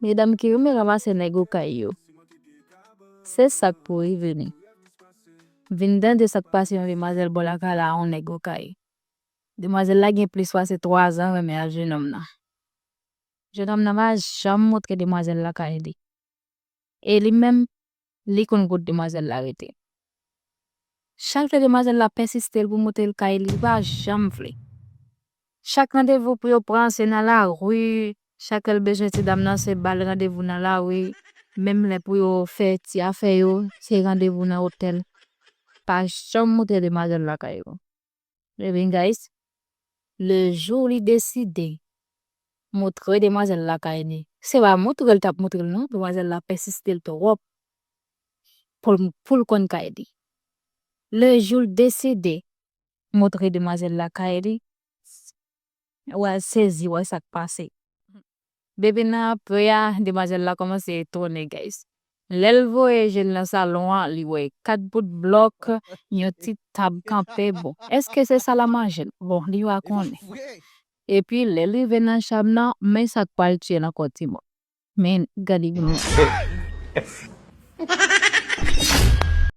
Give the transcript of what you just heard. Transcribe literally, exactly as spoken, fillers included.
Medam ki renmen ranmase nèg okay yo. Se sa k pou rive nou. Vin tande sa k pase yon demwazèl bò lakay la a yon nèg okay. Demwazèl la gen plis pase twa zan renmen ak jennonm nan. Jennonm nan pa janm montre demwazèl la kay li. E li menm, li konn kot demwazèl la rete. Chak lè demwazèl la pèsiste l pou montre l kay li, li pa janm vle. Chak randevou pou yo pran, se nan lari. Chak lè l bezwen ti dam nan, se ba l randevou nan lari. Menm lè pou yo fè ti afè yo, se randevou nan otèl. Pa janm montre demwazèl la kay yo. Ebyen, guys, le jou li deside montre demwazèl la kay li, se pa montre l t ap montre l non, demwazèl la pèsiste l twòp pou l, pou l konn kay li. Le jou l deside montre demwazèl la kay li, w al sezi wè sa k pase. Depi nan apre a, demwazèl la kòmanse etone, guys. Lè l voye je l nan salon an, li wè kat bout blòk, yon ti tab kanpe. Bon, èske se sal a manje l? Bon, li pa konnen. Epi, lè l rive nan chanm nan, men sa k pral tiye l ankò, timoun. Men, gade yon.